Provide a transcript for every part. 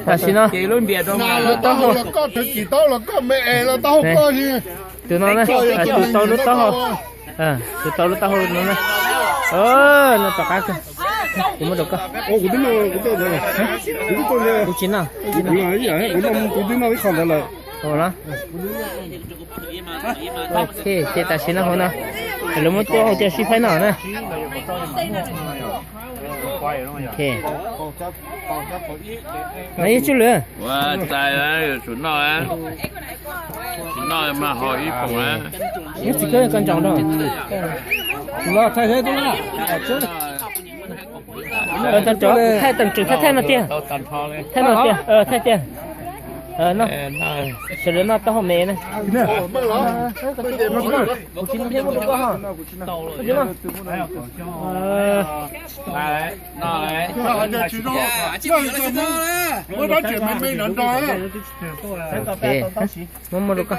Tam sim no, lub npias rau lub taub hau. Koj twb tsis tau los koj me es los taub hau koj li. Tus no na, tus tau lub taub hau. Tus tau lub taub hau no na. No tom qab kawg. Kuv muab rau koj. Kuv tsis noj. Kuv twb noj ib qho ntawd lawm. Ua no. Ok, ces tam sim no hauv no lawv muab taub hau coj sib faib noj na. Ok. No yog tswj lwm. Ua txais, yuav tsum noj, tsis noj mas ho ib poom. Nyob txiv koj koj ntsoos rau. Los thaij thaij tub na. Thaij tag tseem thaij thaij no tiag. Thaij no tiag, thaij tiag. No, sawv daws noj taub hau me na. Muab muab rau koj.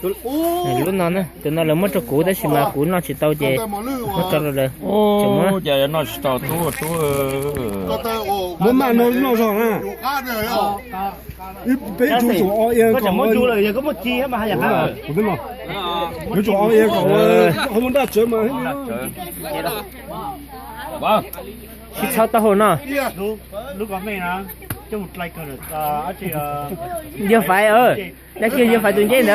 Lub no na, tus no lawv muab rau kuv tab sis mas kuv noj tsis tau ces muab tso rau lawv. Tseem muab. Cas noj tsis tau tub tub. Muab maj no noj zog na. Peb tug tsum o ia kom, yuav tsum o ia kom ua hauv nraj tsawv mas. Tsis txhob taub hau no. Yog Faiv, dab tsi yog Faiv tus ncej ntawd.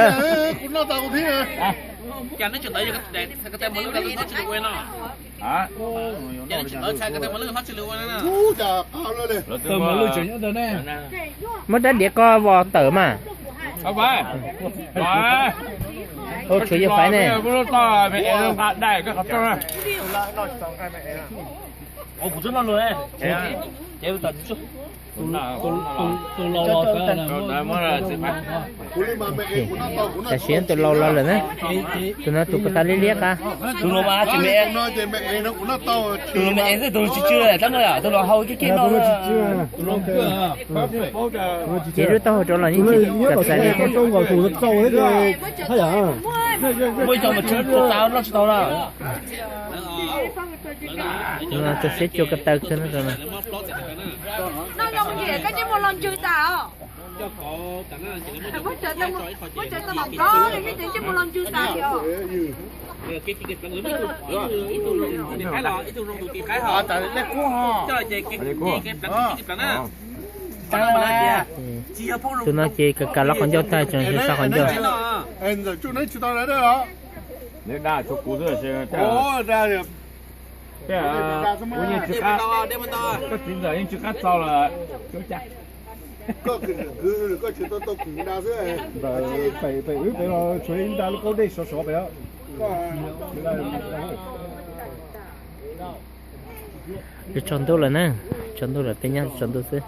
Muab rab diav ko vos tawm mas. Tshuav yog Faiv ne. Tam sim tus laus los lawm na. Tus no tus ko taw liab liab qab. Tus laus mas tsis me, tus laus me es xwb, tus laus tsis tsw, tab no yom, tus laus hau kiag kiag no. Ces lub taub hau rau los yeej tsis kam txais li thiab. Muaj ib co mas tsw tau noj tsis tau na. Rau siab cua ko taw kawg no. Tus no ces kav kav los qhov ncauj tag tseem sa qhov ncauj. Koj txiv ntxawm yeej tsw qab txaus lawm. Pem wb pem los tshuav ib nta lub kaub dej sov sov pem. Yuav tsaus ntuj lawm na, tsaus ntuj lawm, peb nyob tsaus ntuj xwb.